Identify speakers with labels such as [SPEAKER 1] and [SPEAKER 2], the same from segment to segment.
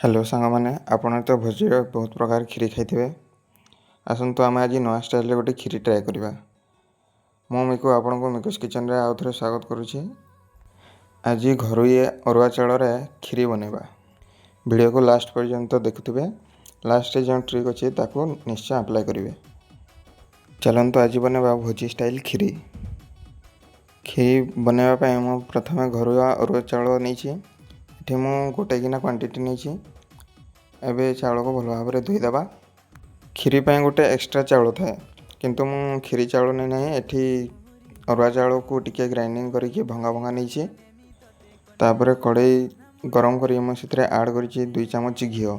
[SPEAKER 1] Hello ସାଙ୍ଗମାନେ, ଆପଣ ତ ଭୋଜିରେ ବହୁତ ପ୍ରକାର କ୍ଷୀରି ଖାଇଥିବେ। ଆସନ୍ତୁ, ଆମେ ଆଜି ନୂଆ ଷ୍ଟାଇଲରେ ଗୋଟେ କ୍ଷୀରି ଟ୍ରାଏ କରିବା। ମୁଁ ମିକୁ, ଆପଣଙ୍କୁ ମିକୁସ୍ କିଚେନରେ ଆଉ ଥରେ ସ୍ୱାଗତ କରୁଛି। ଆଜି ଘରୋଇ ଅରୁଆ ଚାଉଳରେ କ୍ଷୀରି ବନେଇବା। ଭିଡ଼ିଓକୁ ଲାଷ୍ଟ ପର୍ଯ୍ୟନ୍ତ ଦେଖୁଥିବେ। ଲାଷ୍ଟରେ ଯେଉଁ ଟ୍ରିକ୍ ଅଛି, ତାକୁ ନିଶ୍ଚୟ ଆପ୍ଲାଏ କରିବେ। ଚାଲନ୍ତୁ, ଆଜି ବନେଇବା ଭୋଜି ଷ୍ଟାଇଲ୍ କ୍ଷୀରି। କ୍ଷୀରି ବନେଇବା ପାଇଁ ମୁଁ ପ୍ରଥମେ ଘରୋଇ ଅରୁଆ ଚାଉଳ ନେଇଛି। ଏଠି ମୁଁ ଗୋଟେ ଗିନା କ୍ୱାଣ୍ଟିଟି ନେଇଛି। ଏବେ ଚାଉଳକୁ ଭଲ ଭାବରେ ଧୋଇଦେବା। କ୍ଷୀରି ପାଇଁ ଗୋଟେ ଏକ୍ସଟ୍ରା ଚାଉଳ ଥାଏ, କିନ୍ତୁ ମୁଁ କ୍ଷୀରି ଚାଉଳ ନେଇନାହିଁ। ଏଠି ଅରୁଆ ଚାଉଳକୁ ଟିକେ ଗ୍ରାଇଣ୍ଡିଙ୍ଗ କରିକି ଭଙ୍ଗା ଭଙ୍ଗା ନେଇଛି। ତାପରେ କଡ଼େଇ ଗରମ କରି ମୁଁ ସେଥିରେ ଆଡ଼୍ କରିଛି 2 ଚାମଚ ଘିଅ।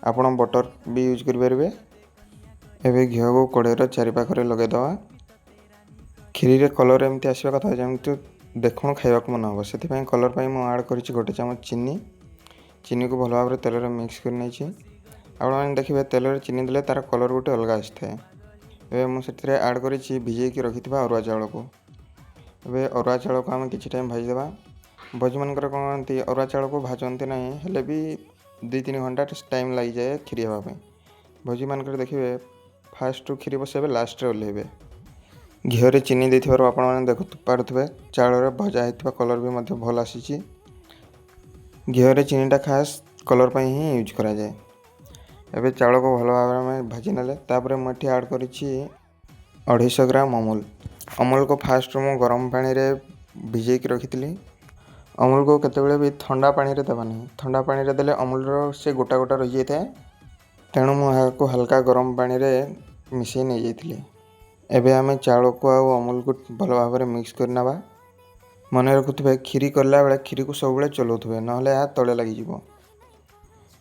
[SPEAKER 1] ଆପଣ ବଟର୍ ବି ୟୁଜ୍ କରିପାରିବେ। ଏବେ ଘିଅକୁ କଡ଼େଇର ଚାରିପାଖରେ ଲଗାଇଦେବା। କ୍ଷୀରିରେ କଲର୍ ଏମିତି ଆସିବା କଥା, ଯେମିତି ଦେଖୁଣୁ ଖାଇବାକୁ ମନ ହେବ। ସେଥିପାଇଁ କଲର୍ ପାଇଁ ମୁଁ ଆଡ଼୍ କରିଛି 1 ଚାମଚ ଚିନି। ଚିନିକୁ ଭଲ ଭାବରେ ତେଲରେ ମିକ୍ସ କରି ନେଇଛି। ଆପଣମାନେ ଦେଖିବେ, ତେଲରେ ଚିନି ଦେଲେ ତା'ର କଲର୍ ଗୋଟେ ଅଲଗା ଆସିଥାଏ। ଏବେ ମୁଁ ସେଥିରେ ଆଡ଼୍ କରିଛି ଭିଜେଇକି ରଖିଥିବା ଅରୁଆ ଚାଉଳକୁ। ଏବେ ଅରୁଆ ଚାଉଳକୁ ଆମେ କିଛି ଟାଇମ୍ ଭାଜିଦେବା। ଭୋଜିମାନଙ୍କରେ କ'ଣ କରନ୍ତି, ଅରୁଆ ଚାଉଳକୁ ଭାଜନ୍ତି ନାହିଁ, ହେଲେ ବି 2-3 ଘଣ୍ଟା ଟାଇମ୍ ଲାଗିଯାଏ କ୍ଷୀରି ହେବା ପାଇଁ। ଭୋଜିମାନଙ୍କରେ ଦେଖିବେ, ଫାଷ୍ଟରୁ କ୍ଷୀରି ବସାଇବେ, ଲାଷ୍ଟରେ ଓହ୍ଲେଇବେ। ଘିଅରେ ଚିନି ଦେଇଥିବାରୁ ଆପଣମାନେ ଦେଖିପାରୁଥିବେ, ଚାଉଳରେ ଭଜା ହେଇଥିବା କଲର୍ ବି ମଧ୍ୟ ଭଲ ଆସିଛି। ଘିଅରେ ଚିନିଟା ଖାସ୍ କଲର୍ ପାଇଁ ହିଁ ୟୁଜ୍ କରାଯାଏ। ଏବେ ଚାଉଳକୁ ଭଲ ଭାବରେ ଆମେ ଭାଜି ନେଲେ। ତାପରେ ମୁଁ ଏଠି ଆଡ଼୍ କରିଛି 250 ଗ୍ରାମ ଅମୁଲ। ଅମୁଲକୁ ଫାଷ୍ଟରୁ ମୁଁ ଗରମ ପାଣିରେ ଭିଜେଇକି ରଖିଥିଲି। ଅମୁଲକୁ କେତେବେଳେ ବି ଥଣ୍ଡା ପାଣିରେ ଦେବା ନାହିଁ। ଥଣ୍ଡା ପାଣିରେ ଦେଲେ ଅମୁଲର ସେ ଗୋଟା ଗୋଟା ରହିଯାଇଥାଏ। ତେଣୁ ମୁଁ ଏହାକୁ ହାଲକା ଗରମ ପାଣିରେ ମିଶାଇ ନେଇଯାଇଥିଲି। ଏବେ ଆମେ ଚାଉଳକୁ ଆଉ ଅମୁଲକୁ ଭଲ ଭାବରେ ମିକ୍ସ କରିନେବା। ମନେ ରଖୁଥିବେ, କ୍ଷୀରି କଲା ବେଳେ କ୍ଷୀରିକୁ ସବୁବେଳେ ଚଲାଉଥିବେ, ନହେଲେ ଏହା ତଳେ ଲାଗିଯିବ।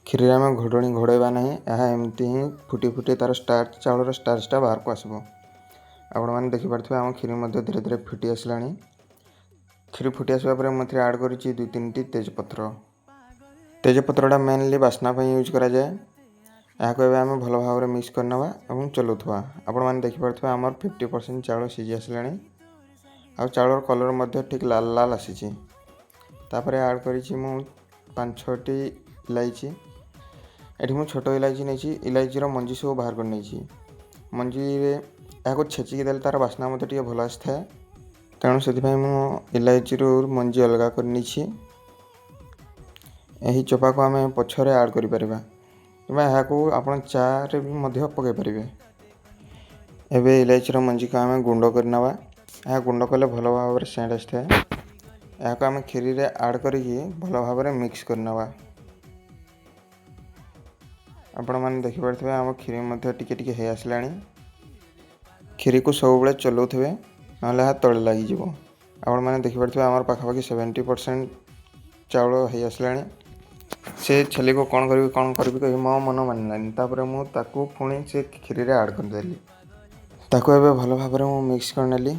[SPEAKER 1] କ୍ଷୀରିରେ ଆମେ ଘୋଡ଼ଣୀ ଘୋଡ଼ାଇବା ନାହିଁ। ଏହା ଏମିତି ହିଁ ଫୁଟି ଫୁଟି ତା'ର ଷ୍ଟାର୍ଚ, ଚାଉଳର ଷ୍ଟାର୍ଚଟା ବାହାରକୁ ଆସିବ। ଆପଣମାନେ ଦେଖିପାରୁଥିବେ, ଆମ କ୍ଷୀରି ମଧ୍ୟ ଧୀରେ ଧୀରେ ଫୁଟି ଆସିଲାଣି। କ୍ଷୀରି ଫୁଟି ଆସିବା ପରେ ମୁଁ ଏଥିରେ ଆଡ଼୍ କରିଛି ଦୁଇ ତିନିଟି ତେଜପତ୍ର। ତେଜପତ୍ରଟା ମେନଲି ବାସ୍ନା ପାଇଁ ୟୁଜ୍ କରାଯାଏ। ଏହାକୁ ଏବେ ଆମେ ଭଲ ଭାବରେ ମିକ୍ସ କରିନେବା ଏବଂ ଚଲାଉଥିବା। ଆପଣମାନେ ଦେଖିପାରୁଥିବେ, ଆମର 50% ଚାଉଳ ସିଝି ଆସିଲାଣି ଆଉ ଚାଉଳର କଲର୍ ମଧ୍ୟ ଠିକ୍ ଲାଲ ଲାଲ ଆସିଛି। ତାପରେ ଆଡ଼୍ କରିଛି ମୁଁ ପାଞ୍ଚ ଛଅଟି ଇଲାଇଚି। ଏଠି ମୁଁ ଛୋଟ ଇଲାଇଚି ନେଇଛି। ଇଲାଇଚିର ମଞ୍ଜି ସବୁ ବାହାର କରି ନେଇଛି। ମଞ୍ଜିରେ ଏହାକୁ ଛେଚିକି ଦେଲେ ତା'ର ବାସ୍ନା ମଧ୍ୟ ଟିକେ ଭଲ ଆସିଥାଏ। ତେଣୁ ସେଥିପାଇଁ ମୁଁ ଇଲାଇଚିରୁ ମଞ୍ଜି ଅଲଗା କରି ନେଇଛି। ଏହି ଚୋପାକୁ ଆମେ ପଛରେ ଆଡ଼୍ କରିପାରିବା କିମ୍ବା ଏହାକୁ ଆପଣ ଚାରେ ବି ମଧ୍ୟ ପକାଇ ପାରିବେ। ଏବେ ଇଲାଇଚିର ମଞ୍ଜିକୁ ଆମେ ଗୁଣ୍ଡ କରିନେବା। ଏହା ଗୁଣ୍ଡ କଲେ ଭଲ ଭାବରେ ସେଣ୍ଟ ଆସିଥାଏ। ଏହାକୁ ଆମେ କ୍ଷୀରିରେ ଆଡ଼୍ କରିକି ଭଲ ଭାବରେ ମିକ୍ସ କରିନେବା। ଆପଣମାନେ ଦେଖିପାରୁଥିବେ, ଆମ କ୍ଷୀରି ମଧ୍ୟ ଟିକେ ଟିକେ ହେଇ ଆସିଲାଣି। କ୍ଷୀରିକୁ ସବୁବେଳେ ଚଲାଉଥିବେ, ନହେଲେ ଏହା ତଳେ ଲାଗିଯିବ। ଆପଣମାନେ ଦେଖିପାରୁଥିବେ, ଆମର ପାଖାପାଖି 70% ଚାଉଳ ହେଇ ଆସିଲାଣି। ସେ ଛେଲିକୁ କ'ଣ କରିବି, କ'ଣ କରିବି କହି ମୋ ମନ ମାନିଲାନି। ତାପରେ ମୁଁ ତାକୁ ପୁଣି ସେ କ୍ଷୀରିରେ ଆଡ଼୍ କରିଦେଲି। ତାକୁ ଏବେ ଭଲ ଭାବରେ ମୁଁ ମିକ୍ସ କରିନେଲି।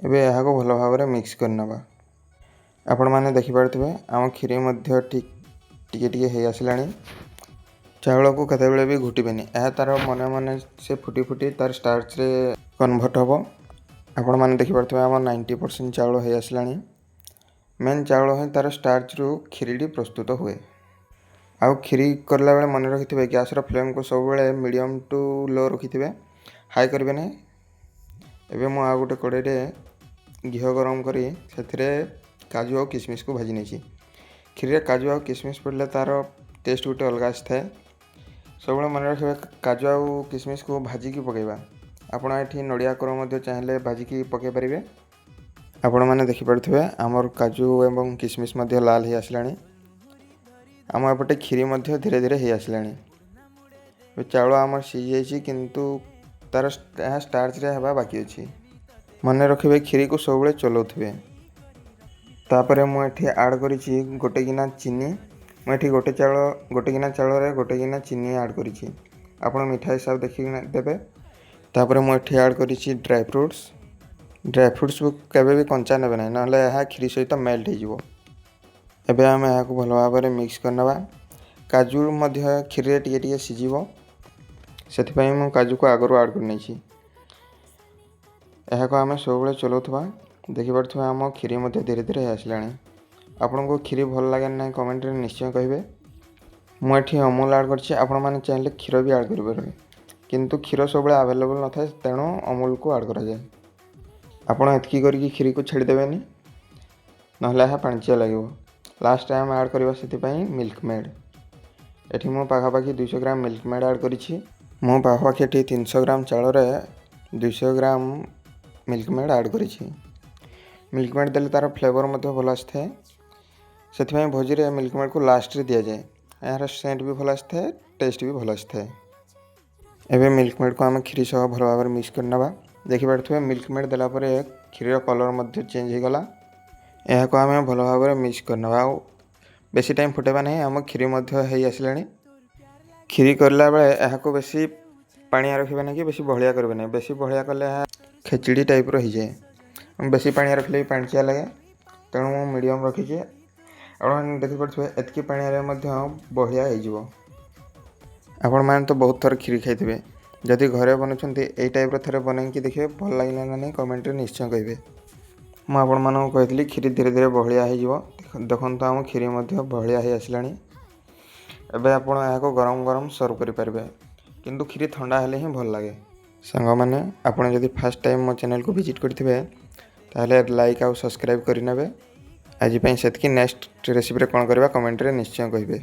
[SPEAKER 1] ଏବେ ଏହାକୁ ଭଲ ଭାବରେ ମିକ୍ସ କରିନେବା। ଆପଣମାନେ ଦେଖିପାରୁଥିବେ, ଆମ କ୍ଷୀରି ମଧ୍ୟ ଠିକ୍ ଟିକେ ଟିକେ ହେଇ ଆସିଲାଣି। ଚାଉଳକୁ କେତେବେଳେ ବି ଘୋଟିବେନି। ଏହା ତା'ର ମନେ ମନେ ସେ ଫୁଟି ଫୁଟି ତା'ର ଷ୍ଟାର୍ଚରେ କନଭର୍ଟ ହେବ। ଆପଣମାନେ ଦେଖିପାରୁଥିବେ, ଆମର 90% ଚାଉଳ ହେଇ ଆସିଲାଣି। ମେନ୍ ଚାଉଳ ହିଁ ତା'ର ଷ୍ଟାର୍ଚରୁ କ୍ଷୀରିଟି ପ୍ରସ୍ତୁତ ହୁଏ। ଆଉ କ୍ଷୀରି କରିଲା ବେଳେ ମନେ ରଖିଥିବେ, ଗ୍ୟାସ୍ର ଫ୍ଲେମ୍କୁ ସବୁବେଳେ ମିଡ଼ିୟମ୍ ଟୁ ଲୋ ରଖିଥିବେ, ହାଇ କରିବେ ନାହିଁ। ଏବେ ମୁଁ ଆଉ ଗୋଟେ କଡ଼େଇରେ ଘିଅ ଗରମ କରି ସେଥିରେ କାଜୁ ଆଉ କିସମିସକୁ ଭାଜି ନେଇଛି। କ୍ଷୀରିରେ କାଜୁ ଆଉ କିସମିସ ପଡ଼ିଲେ ତା'ର ଟେଷ୍ଟ ଗୋଟେ ଅଲଗା ଆସିଥାଏ। ସବୁବେଳେ ମନେ ରଖିବେ, କାଜୁ ଆଉ କିସମିସକୁ ଭାଜିକି ପକାଇବା। ଆପଣ ଏଠି ନଡ଼ିଆ କୋର ମଧ୍ୟ ଚାହିଁଲେ ଭାଜିକି ପକାଇ ପାରିବେ। ଆପଣମାନେ ଦେଖିପାରୁଥିବେ, ଆମର କାଜୁ ଏବଂ କିସମିସ ମଧ୍ୟ ଲାଲ ହେଇ ଆସିଲାଣି। ଆମ ଏପଟେ କ୍ଷୀରି ମଧ୍ୟ ଧୀରେ ଧୀରେ ହେଇ ଆସିଲାଣି। ଏବେ ଚାଉଳ ଆମର ସିଝିଯାଇଛି, କିନ୍ତୁ ତା'ର ଏହା ଷ୍ଟାର୍ଚରେ ହେବା ବାକି ଅଛି। ମନେ ରଖିବେ, କ୍ଷୀରିକୁ ସବୁବେଳେ ଚଲାଉଥିବେ। ତାପରେ ମୁଁ ଏଠି ଆଡ଼୍ କରିଛି ଗୋଟେ ଗିନା ଚିନି। ମୁଁ ଏଠି ଗୋଟେ ଗିନା ଚାଉଳରେ ଗୋଟେ ଗିନା ଚିନି ଆଡ଼୍ କରିଛି। ଆପଣ ମିଠା ହିସାବ ଦେଖିକି ଦେବେ। ତାପରେ ମୁଁ ଏଠି ଆଡ଼୍ କରିଛି ଡ୍ରାଏ ଫ୍ରୁଟ୍ସ। ଡ୍ରାଏ ଫ୍ରୁଟ୍ସକୁ କେବେ ବି କଞ୍ଚା ନେବେ ନାହିଁ, ନହେଲେ ଏହା କ୍ଷୀରି ସହିତ ମେଲ୍ଟ ହେଇଯିବ। ଏବେ ଆମେ ଏହାକୁ ଭଲ ଭାବରେ ମିକ୍ସ କରିନେବା। କାଜୁ ମଧ୍ୟ କ୍ଷୀରିରେ ଟିକେ ଟିକେ ସିଝିବ, ସେଥିପାଇଁ ମୁଁ କାଜୁକୁ ଆଗରୁ ଆଡ଼୍ କରିନେଇଛି। ଏହାକୁ ଆମେ ସବୁବେଳେ ଚଲାଉଥିବା। ଦେଖିପାରୁଥିବା, ଆମ କ୍ଷୀରି ମଧ୍ୟ ଧୀରେ ଧୀରେ ହେଇ ଆସିଲାଣି। ଆପଣଙ୍କୁ କ୍ଷୀରି ଭଲ ଲାଗେ ନା ନାହିଁ, କମେଣ୍ଟରେ ନିଶ୍ଚୟ କହିବେ। ମୁଁ ଏଠି ଅମୁଲ ଆଡ଼୍ କରିଛି। ଆପଣମାନେ ଚାହିଁଲେ କ୍ଷୀର ବି ଆଡ଼୍ କରିପାରିବେ, କିନ୍ତୁ କ୍ଷୀର ସବୁବେଳେ ଆଭେଲେବୁଲ୍ ନଥାଏ, ତେଣୁ ଅମୁଲକୁ ଆଡ଼୍ କରାଯାଏ। ଆପଣ ଏତିକି କରିକି କ୍ଷୀରିକୁ ଛାଡ଼ିଦେବେନି, ନହେଲେ ଏହା ପାଣିଚିଆ ଲାଗିବ। ଲାଷ୍ଟ ଆମେ ଆଡ଼୍ କରିବା ସେଥିପାଇଁ ମିଲ୍କ ମେଡ଼୍। ଏଠି ମୁଁ ପାଖାପାଖି 200 ଗ୍ରାମ ମିଲ୍କ ମେଡ଼୍ ଆଡ଼୍ କରିଛି। ମୁଁ ପାଖାପାଖି ଏଠି 300 ଗ୍ରାମ ଚାଉଳରେ 200 ଗ୍ରାମ ମିଲ୍କ ମେଡ଼୍ ଆଡ଼୍ କରିଛି। ମିଲ୍କ ମେଡ଼୍ ଦେଲେ ତା'ର ଫ୍ଲେଭର୍ ମଧ୍ୟ ଭଲ ଆସିଥାଏ। ସେଥିପାଇଁ ଭୋଜିରେ ମିଲ୍କ ମେଡ଼୍କୁ ଲାଷ୍ଟରେ ଦିଆଯାଏ। ଏହାର ସେଣ୍ଟ ବି ଭଲ ଆସିଥାଏ, ଟେଷ୍ଟ ବି ଭଲ ଆସିଥାଏ। ଏବେ ମିଲ୍କ ମେଡ଼୍କୁ ଆମେ କ୍ଷୀରି ସହ ଭଲ ଭାବରେ ମିକ୍ସ କରିନେବା। ଦେଖିପାରୁଥିବେ, ମିଲ୍କ ମେଡ଼୍ ଦେଲା ପରେ କ୍ଷୀରିର କଲର୍ ମଧ୍ୟ ଚେଞ୍ଜ ହେଇଗଲା। ଏହାକୁ ଆମେ ଭଲ ଭାବରେ ମିକ୍ସ କରିନେବା ଆଉ ବେଶୀ ଟାଇମ୍ ଫୁଟାଇବା ନାହିଁ। ଆମ କ୍ଷୀରି ମଧ୍ୟ ହେଇ ଆସିଲାଣି। କ୍ଷୀରି କରିଲା ବେଳେ ଏହାକୁ ବେଶୀ ପାଣିଆ ରଖିବେ ନାହିଁ କି ବେଶୀ ବହଳିଆ କରିବେ ନାହିଁ। ବେଶୀ ବହଳିଆ କଲେ ଏହା ଖେଚେଡ଼ି ଟାଇପ୍ର ହେଇଯାଏ। ବେଶୀ ପାଣିଆ ରଖିଲେ ବି ପାଣିଚିଆ ଲାଗେ। ତେଣୁ ମୁଁ ମିଡ଼ିୟମ୍ ରଖିଛି। ଆପଣମାନେ ଦେଖିପାରୁଥିବେ, ଏତିକି ପାଣିଆରେ ମଧ୍ୟ ବହଳିଆ ହେଇଯିବ। ଆପଣମାନେ ତ ବହୁତ ଥର କ୍ଷୀରି ଖାଇଥିବେ। ଯଦି ଘରେ ବନଉଛନ୍ତି, ଏଇ ଟାଇପ୍ର ଥରେ ବନେଇକି ଦେଖିବେ। ଭଲ ଲାଗିଲା ନା ନାହିଁ, କମେଣ୍ଟରେ ନିଶ୍ଚୟ କହିବେ। ମୁଁ ଆପଣମାନଙ୍କୁ କହିଥିଲି, କ୍ଷୀରି ଧୀରେ ଧୀରେ ବହଳିଆ ହେଇଯିବ। ଦେଖନ୍ତୁ, ଆମ କ୍ଷୀରି ମଧ୍ୟ ବହଳିଆ ହେଇ ଆସିଲାଣି। ଏବେ ଆପଣ ଏହାକୁ ଗରମ ଗରମ ସର୍ଭ କରିପାରିବେ, କିନ୍ତୁ କ୍ଷୀରି ଥଣ୍ଡା ହେଲେ ହିଁ ଭଲ ଲାଗେ। ସାଙ୍ଗମାନେ, ଆପଣ ଯଦି ଫାର୍ଷ୍ଟ ଟାଇମ୍ ମୋ ଚ୍ୟାନେଲକୁ ଭିଜିଟ୍ କରିଥିବେ, ତାହେଲେ ଲାଇକ୍ ଆଉ ସବସ୍କ୍ରାଇବ୍ କରିନେବେ। ଆଜି ପାଇଁ ସେତିକି। ନେକ୍ସଟ ରେସିପିରେ କ'ଣ କରିବା, କମେଣ୍ଟରେ ନିଶ୍ଚୟ କହିବେ।